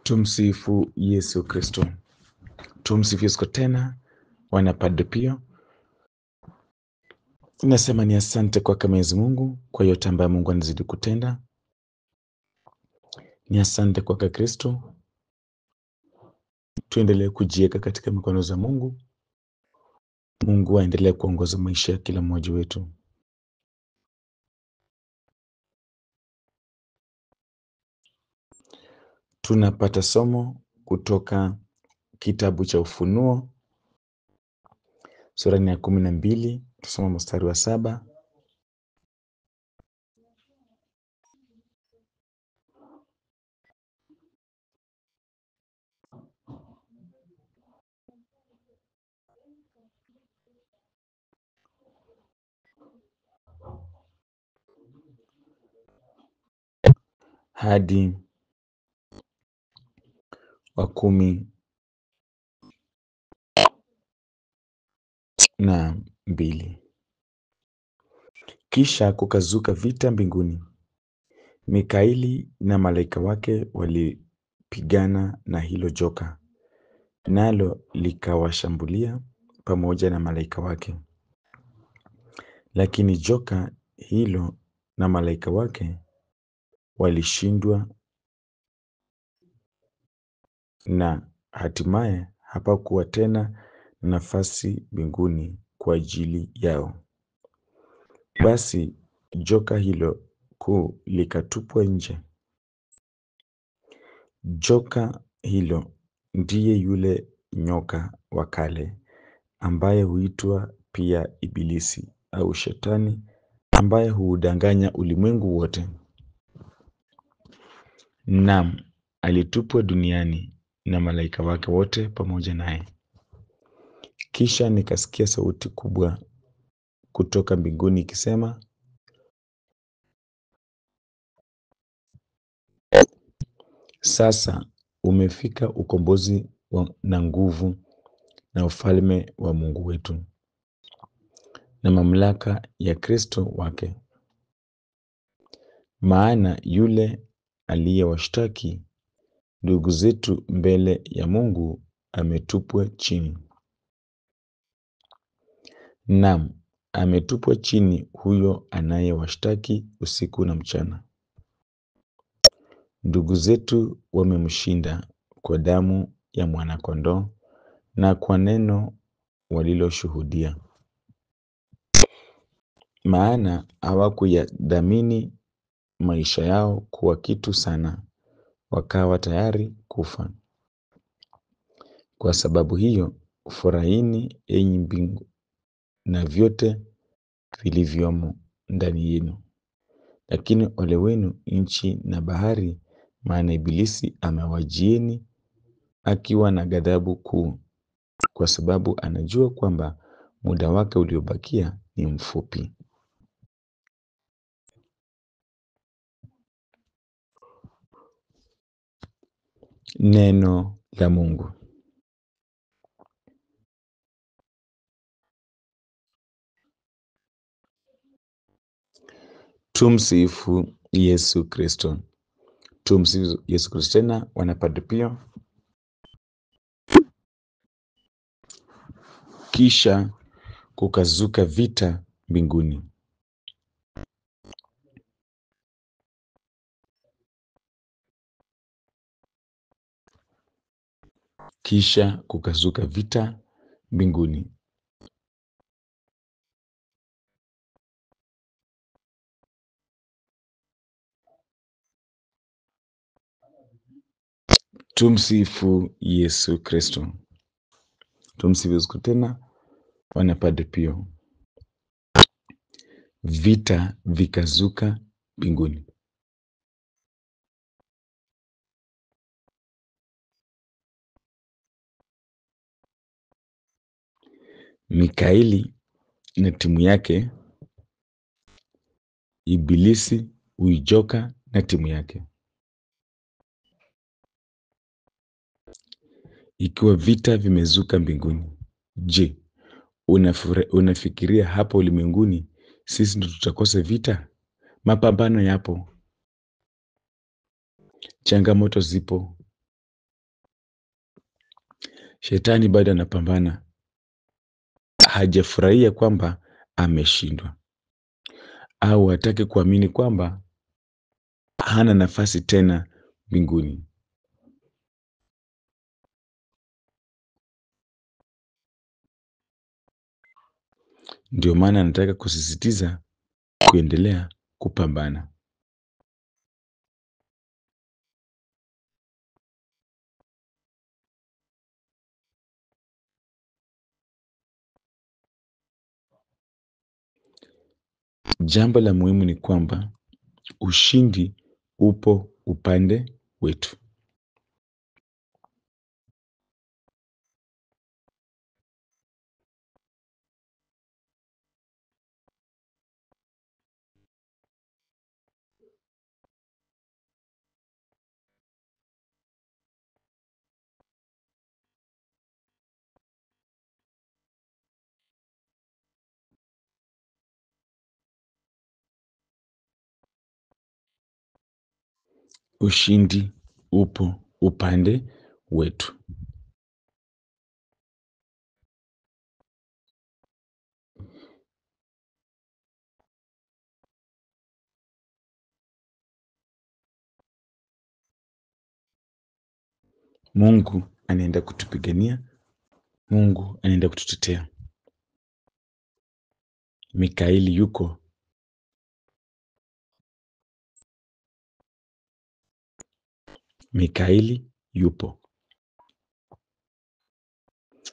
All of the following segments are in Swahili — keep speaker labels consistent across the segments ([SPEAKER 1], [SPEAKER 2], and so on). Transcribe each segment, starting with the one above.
[SPEAKER 1] Tumsifu Yesu Kristo. Tumsifu Yesu tena, wana Padre Pio. Nasema ni asante kwake Mwenyezi Mungu kwa yote ambayo Mungu anazidi kutenda. Ni asante kwake Kristo. Tuendelee kujiweka katika mikono za Mungu. Mungu aendelee kuongoza maisha ya kila mmoja wetu. Tunapata somo kutoka kitabu cha Ufunuo sura ya 12, tusoma mstari wa 7 hadi wa 12. Kisha kukazuka vita mbinguni. Mikaili na malaika wake walipigana na hilo joka, nalo likawashambulia pamoja na malaika wake. Lakini joka hilo na malaika wake walishindwa, na hatimaye hapakuwa tena nafasi mbinguni kwa ajili yao. Basi joka hilo kuu likatupwa nje. Joka hilo ndiye yule nyoka wa kale, ambaye huitwa pia Ibilisi au Shetani, ambaye huudanganya ulimwengu wote. Naam, alitupwa duniani na malaika wake wote pamoja naye. Kisha nikasikia sauti kubwa kutoka mbinguni ikisema, sasa umefika ukombozi na nguvu na ufalme wa Mungu wetu na mamlaka ya Kristo wake. Maana yule aliyewashtaki ndugu zetu mbele ya Mungu ametupwa chini. Naam, ametupwa chini huyo anayewashtaki usiku na mchana. Ndugu zetu wamemshinda kwa damu ya mwana-kondoo na kwa neno waliloshuhudia. Maana hawakuyadhamini maisha yao kuwa kitu sana, wakawa tayari kufa. Kwa sababu hiyo, furahini enyi mbingu na vyote vilivyomo ndani yenu. Lakini ole wenu nchi na bahari, maana Ibilisi amewajieni akiwa na ghadhabu kuu, kwa sababu anajua kwamba muda wake uliobakia ni mfupi. Neno la Mungu. Tumsifu Yesu Kristo. Tumsifu Yesu Kristo tena, wana Padre Pio. Kisha kukazuka vita mbinguni. Kisha kukazuka vita mbinguni. Tumsifu Yesu Kristo. Tumsifu Yesu tena, wana Padre Pio. Vita vikazuka mbinguni. Mikaili na timu yake, Ibilisi huijoka na timu yake. Ikiwa vita vimezuka mbinguni, je, unafikiria hapa ulimwenguni sisi ndo tutakosa vita? Mapambano yapo, changamoto zipo, Shetani bado anapambana, hajafurahia kwamba ameshindwa, au hataki kuamini kwamba hana nafasi tena mbinguni. Ndio maana anataka kusisitiza kuendelea kupambana. Jambo la muhimu ni kwamba ushindi upo upande wetu. Ushindi upo upande wetu. Mungu anaenda kutupigania, Mungu anaenda kututetea. Mikaeli yuko, Mikaeli yupo.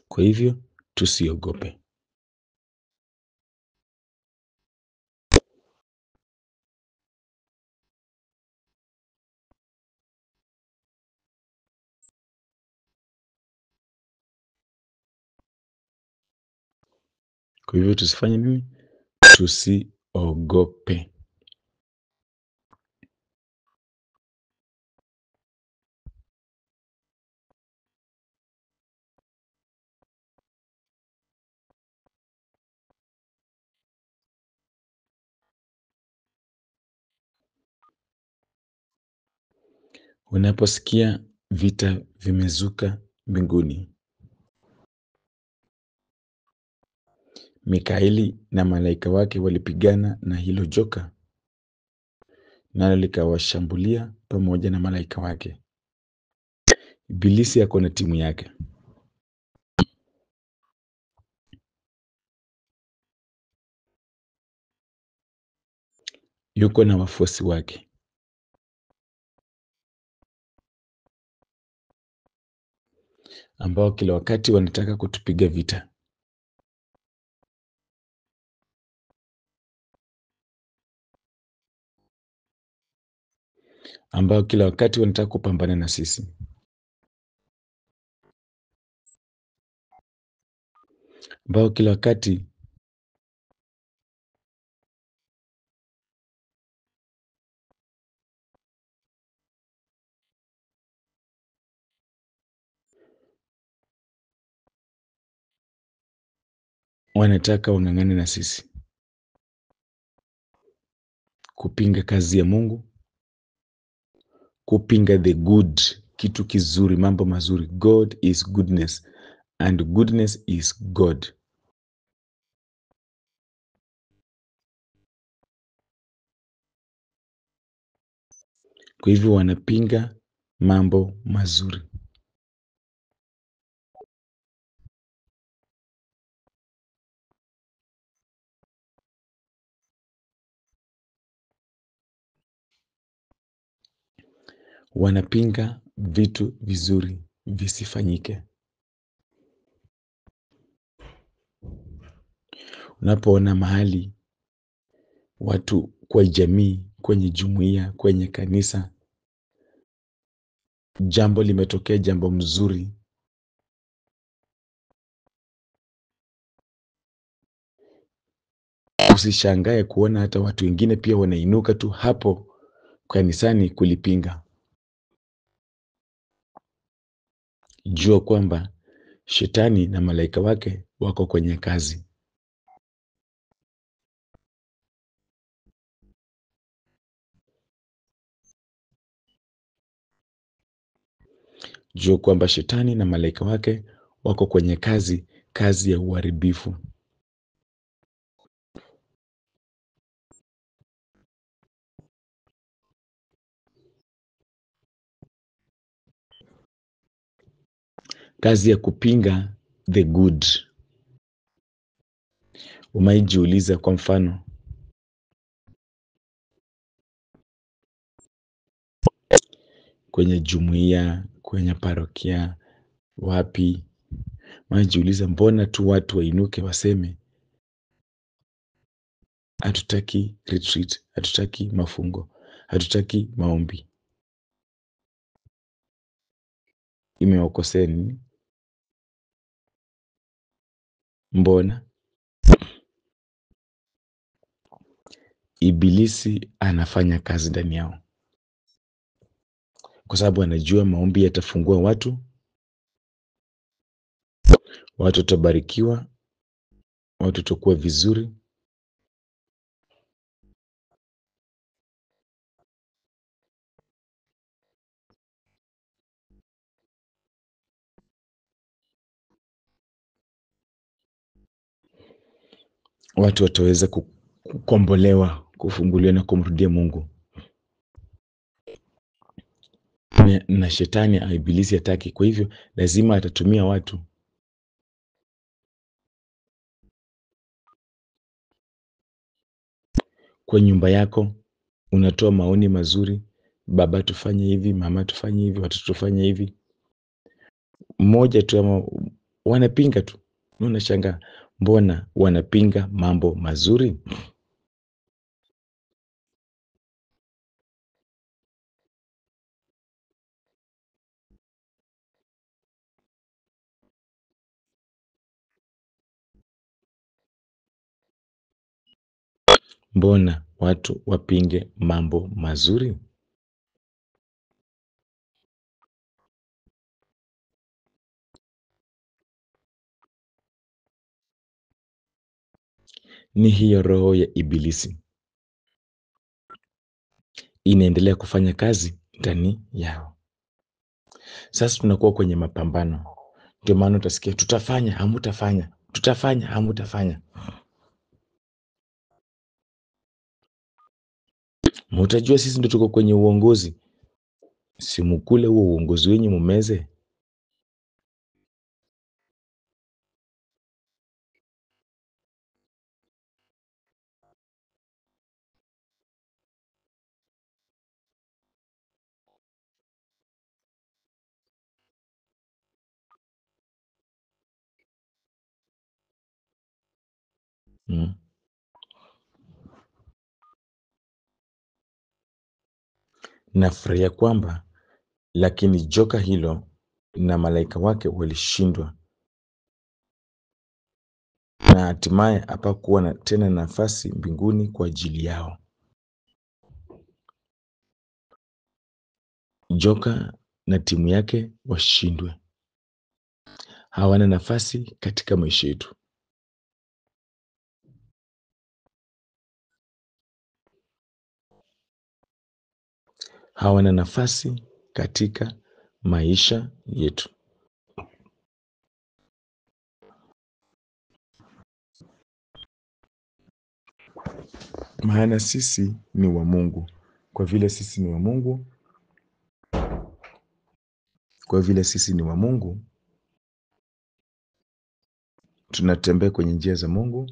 [SPEAKER 1] Kwa hivyo tusiogope. Kwa hivyo tusifanye nini? Tusiogope. Unaposikia vita vimezuka mbinguni, Mikaeli na malaika wake walipigana na hilo joka, nalo likawashambulia pamoja na malaika wake. Ibilisi ako na timu yake. Yuko na wafuasi wake. Ambao kila wakati wanataka kutupiga vita. Ambao kila wakati wanataka kupambana na sisi. Ambao kila wakati wanataka wang'ang'ane na sisi. Kupinga kazi ya Mungu, kupinga the good, kitu kizuri, mambo mazuri. God is goodness and goodness is God. Kwa hivyo wanapinga mambo mazuri. Wanapinga vitu vizuri visifanyike. Unapoona mahali watu kwa jamii, kwenye jumuiya, kwenye kanisa, jambo limetokea, jambo mzuri, usishangae kuona hata watu wengine pia wanainuka tu hapo kanisani kulipinga. Jua kwamba shetani na malaika wake wako kwenye kazi. Jua kwamba shetani na malaika wake Wako kwenye kazi, kazi ya uharibifu. Kazi ya kupinga the good. Umaijiuliza kwa mfano, kwenye jumuiya, kwenye parokia, wapi, umajiuliza mbona tu watu wainuke waseme hatutaki retreat, hatutaki mafungo, hatutaki maombi. Imewakosea nini? Mbona? Ibilisi anafanya kazi ndani yao, kwa sababu anajua maombi yatafungua watu, watu watabarikiwa, watu watakuwa vizuri. Watu wataweza kukombolewa, kufunguliwa na kumrudia Mungu. Na shetani au ibilisi hataki. Kwa hivyo lazima atatumia watu. Kwa nyumba yako unatoa maoni mazuri, baba tufanye hivi, mama tufanye hivi, watoto tufanye hivi. Mmoja tu ama wanapinga tu. Unashangaa mbona wanapinga mambo mazuri? Mbona watu wapinge mambo mazuri? Ni hiyo roho ya ibilisi inaendelea kufanya kazi ndani yao. Sasa tunakuwa kwenye mapambano. Ndio maana utasikia tutafanya, hamutafanya, tutafanya, hamutafanya. Mutajua sisi ndio tuko kwenye uongozi. Si mukule huo uongozi wenyu mumeze. Nafurahia kwamba lakini joka hilo na malaika wake walishindwa, na hatimaye hapakuwa na tena nafasi mbinguni kwa ajili yao. Joka na timu yake washindwe, hawana nafasi katika maisha yetu. Hawana nafasi katika maisha yetu. Maana sisi ni wa Mungu. Kwa vile sisi ni wa Mungu, kwa vile sisi ni wa Mungu, tunatembea kwenye njia za Mungu.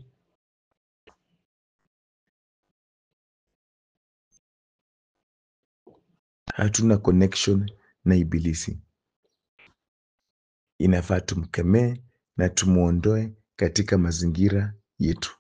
[SPEAKER 1] Hatuna connection na ibilisi. Inafaa tumkemee na tumuondoe katika mazingira yetu.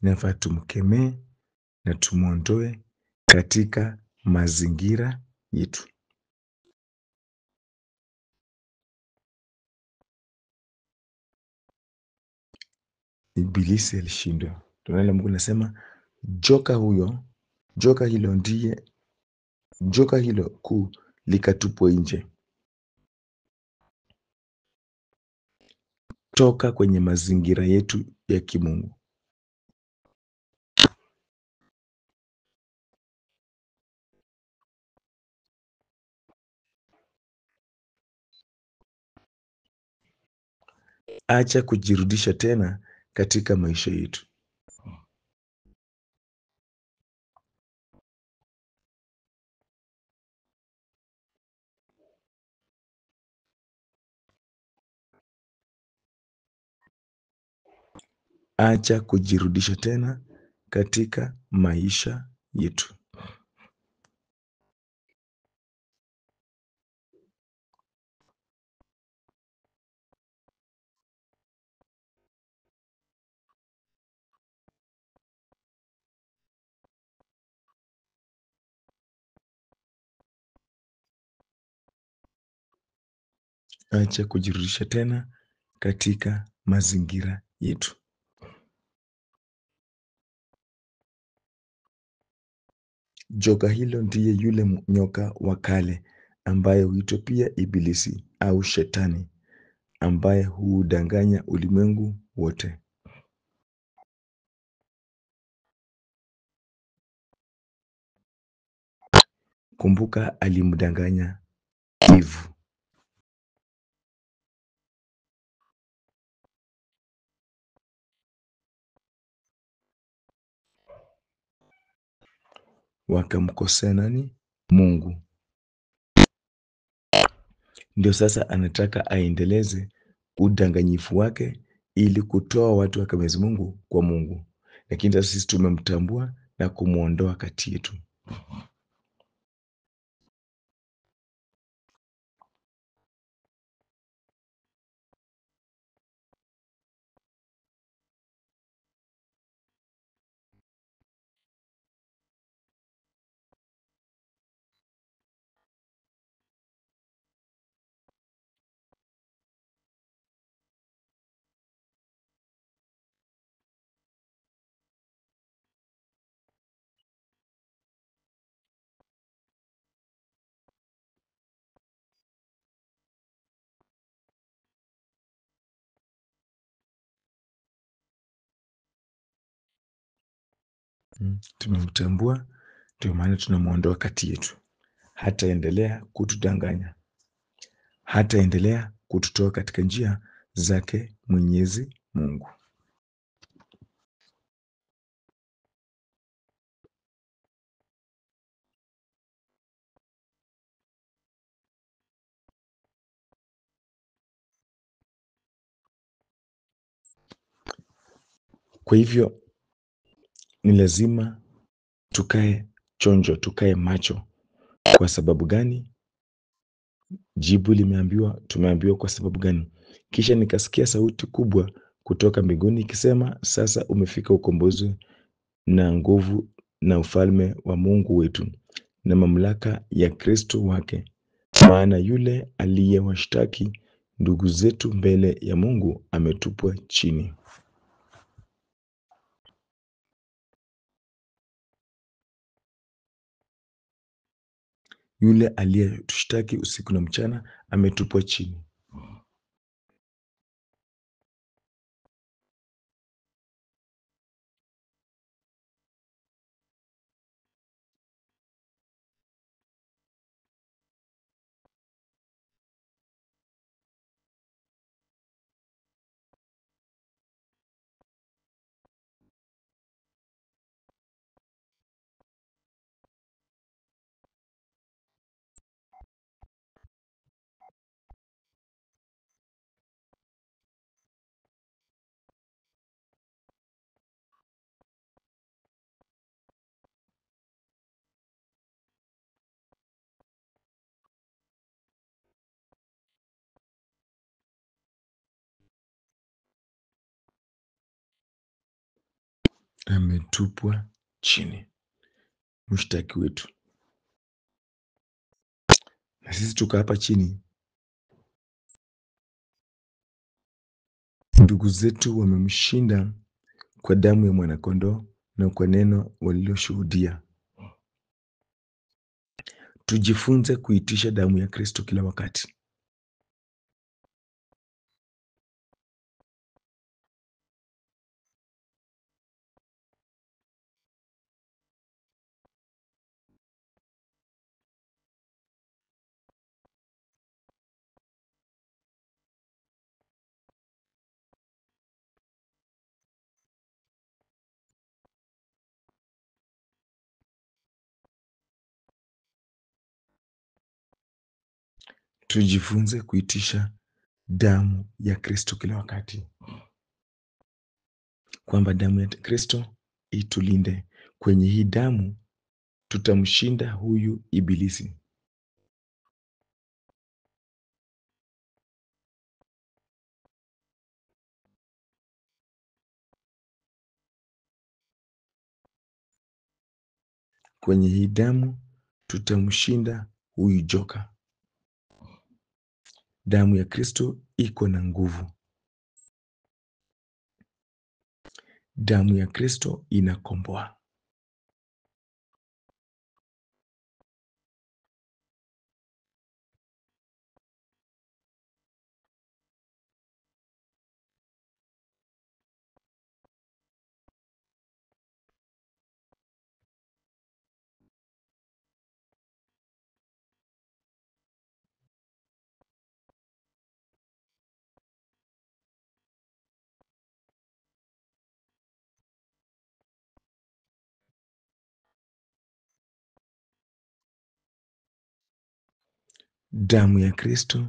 [SPEAKER 1] Inafaa tumkemee na tumuondoe katika mazingira yetu. Ibilisi alishindwa. Tunaona Mungu anasema joka huyo, joka hilo ndiye, joka hilo kuu likatupwa nje toka kwenye mazingira yetu ya kimungu. Acha kujirudisha tena katika maisha yetu. Acha kujirudisha tena katika maisha yetu. Acha kujirudisha tena katika mazingira yetu. Joka hilo ndiye yule nyoka wa kale ambaye huitwa pia Ibilisi au Shetani, ambaye huudanganya ulimwengu wote. Kumbuka, alimdanganya Eve. Wakamkosea nani? Mungu. Ndio sasa anataka aendeleze udanganyifu wake ili kutoa watu wa Mwenyezi Mungu kwa Mungu. Lakini sasa sisi tumemtambua na kumuondoa kati yetu. Tumemtambua, ndio maana tunamuondoa kati yetu. Hataendelea kutudanganya, hataendelea kututoa katika njia zake Mwenyezi Mungu. Kwa hivyo ni lazima tukae chonjo, tukae macho. Kwa sababu gani? Jibu limeambiwa, tumeambiwa kwa sababu gani? Kisha nikasikia sauti kubwa kutoka mbinguni ikisema, sasa umefika ukombozi na nguvu na ufalme wa Mungu wetu na mamlaka ya Kristo wake, maana yule aliyewashtaki ndugu zetu mbele ya Mungu ametupwa chini. Yule aliyetushtaki usiku na mchana ametupwa chini. Ametupwa chini, mshtaki wetu. Na sisi tuko hapa chini, ndugu zetu wamemshinda kwa damu ya mwanakondoo na kwa neno waliloshuhudia. Tujifunze kuitisha damu ya Kristo kila wakati. Tujifunze kuitisha damu ya Kristo kila wakati, kwamba damu ya Kristo itulinde. Kwenye hii damu tutamshinda huyu ibilisi. Kwenye hii damu tutamshinda huyu joka. Damu ya Kristo iko na nguvu. Damu ya Kristo inakomboa. Damu ya Kristo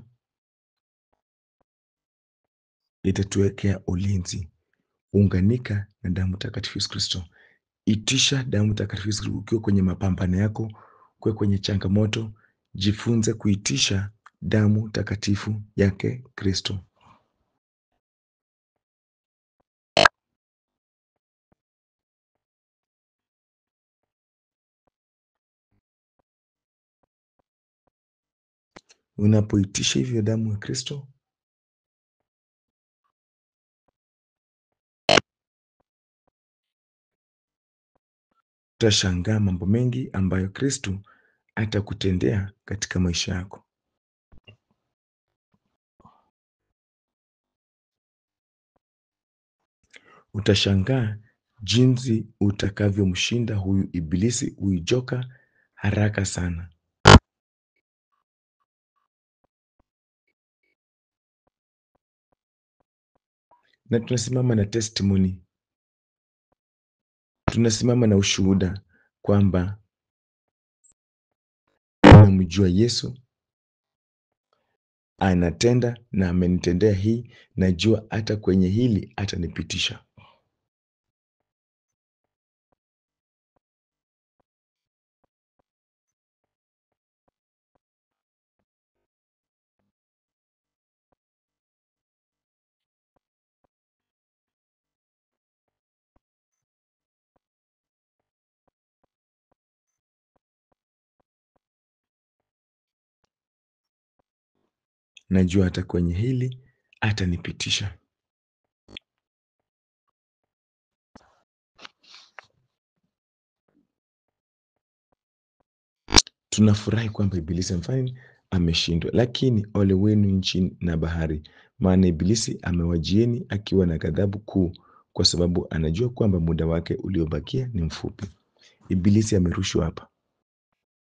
[SPEAKER 1] itatuwekea ulinzi. Unganika na damu takatifu Yesu Kristo. Itisha damu takatifu Yesu Kristo ukiwa kwenye mapambano yako, ukiwa kwenye changamoto, jifunze kuitisha damu takatifu yake Kristo. Unapoitisha hivyo damu ya Kristo, utashangaa mambo mengi ambayo Kristo atakutendea katika maisha yako. Utashangaa jinsi utakavyomshinda huyu ibilisi, huyu joka haraka sana. Na tunasimama na testimony, tunasimama na ushuhuda kwamba namjua Yesu anatenda na amenitendea hii, najua hata kwenye hili atanipitisha. Najua hata kwenye hili atanipitisha. Tunafurahi kwamba ibilisi amefanya ameshindwa, lakini ole wenu nchi na bahari, maana ibilisi amewajieni akiwa na ghadhabu kuu, kwa sababu anajua kwamba muda wake uliobakia ni mfupi. Ibilisi amerushwa hapa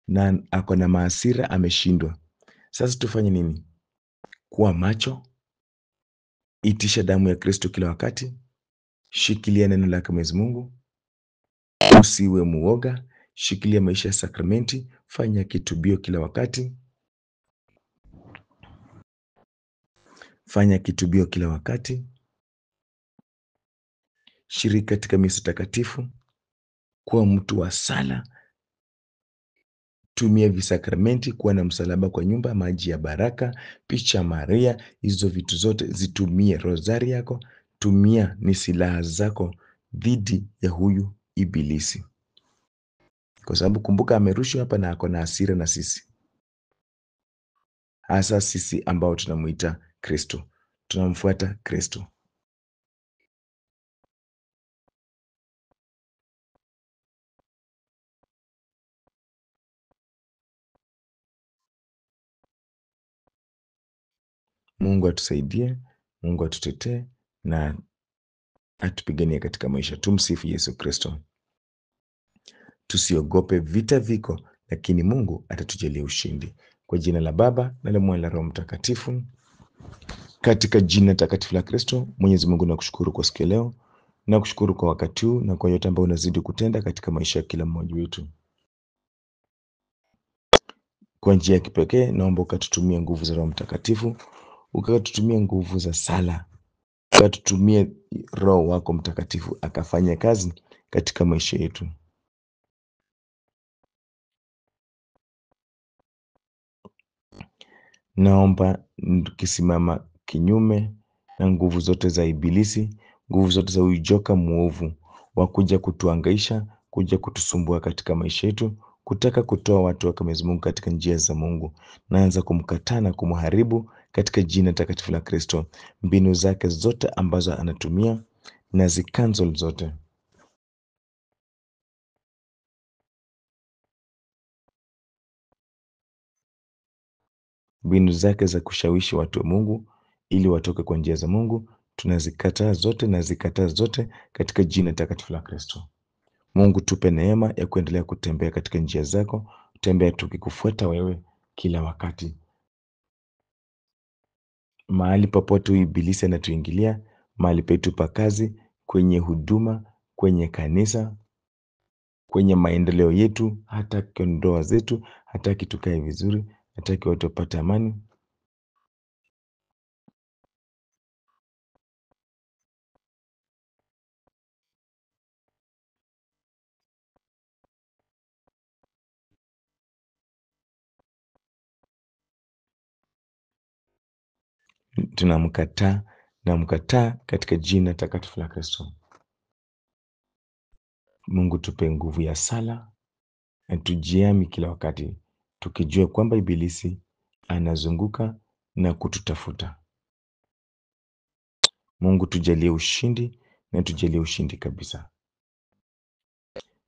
[SPEAKER 1] na ako na maasira, ameshindwa. Sasa tufanye nini? Kuwa macho, itisha damu ya Kristo kila wakati, shikilia neno lake Mwenyezi Mungu, usiwe muoga, shikilia maisha ya sakramenti, fanya kitubio kila wakati, fanya kitubio kila wakati, shiriki katika misa takatifu, kuwa mtu wa sala, tumia visakramenti, kuwa na msalaba kwa nyumba, maji ya baraka, picha Maria, hizo vitu zote zitumie. Rosari yako tumia, ni silaha zako dhidi ya huyu ibilisi, kwa sababu kumbuka, amerushwa hapa na ako na hasira na sisi. hasa sisi ambao tunamuita Kristo, tunamfuata Kristo. Mungu atusaidie, Mungu atutetee na atupiganie katika maisha. Tumsifu Yesu Kristo. Tusiogope, vita viko, lakini Mungu atatujalia ushindi. Kwa jina la Baba na la Mwana na la Roho Mtakatifu. Katika jina takatifu la Kristo, Mwenyezi Mungu nakushukuru kwa siku ya leo, nakushukuru kwa wakati huu na kwa yote ambayo unazidi kutenda katika maisha ya kila mmoja wetu. Kwa njia ya kipekee, naomba ukatutumie nguvu za Roho Mtakatifu, ukatutumie nguvu za sala, ukatutumie Roho wako Mtakatifu akafanya kazi katika maisha yetu. Naomba tukisimama kinyume na nguvu zote za Ibilisi, nguvu zote za huyu joka mwovu wa kuja kutuangaisha, kuja kutusumbua katika maisha yetu, kutaka kutoa watu wa Mwenyezi Mungu katika njia za Mungu. Naanza kumkataa na kumharibu katika jina takatifu la Kristo. Mbinu zake zote ambazo anatumia na zikansel zote. Mbinu zake za kushawishi watu wa Mungu ili watoke kwa njia za Mungu, tunazikataa zote na zikataa zote katika jina takatifu la Kristo. Mungu, tupe neema ya kuendelea kutembea katika njia zako, tembea tukikufuata wewe kila wakati. Mahali popote huyu ibilisi anatuingilia, mahali petu pa kazi, kwenye huduma, kwenye kanisa, kwenye maendeleo yetu, hata kwa ndoa zetu, hataki tukae vizuri, hataki watu wapate amani. Tunamkataa na mkataa katika jina takatifu la Kristo. Mungu, tupe nguvu ya sala na tujiami kila wakati, tukijua kwamba ibilisi anazunguka na kututafuta. Mungu, tujalie ushindi na tujalie ushindi kabisa.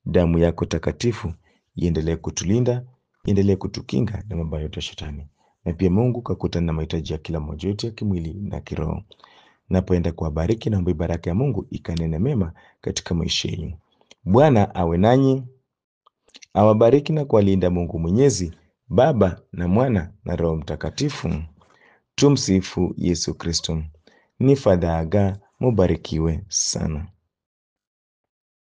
[SPEAKER 1] Damu yako takatifu iendelee kutulinda, iendelee kutukinga na mabaya yote ya shetani. Na pia Mungu kakutana na mahitaji ya kila mmoja wetu ya kimwili na kiroho. Napoenda kuwabariki, naomba baraka ya Mungu ikanene mema katika maisha yenu. Bwana awe nanyi, awabariki na kuwalinda Mungu Mwenyezi, Baba na Mwana na Roho Mtakatifu. Tumsifu Yesu Kristo. Ni Father Haga, mubarikiwe sana.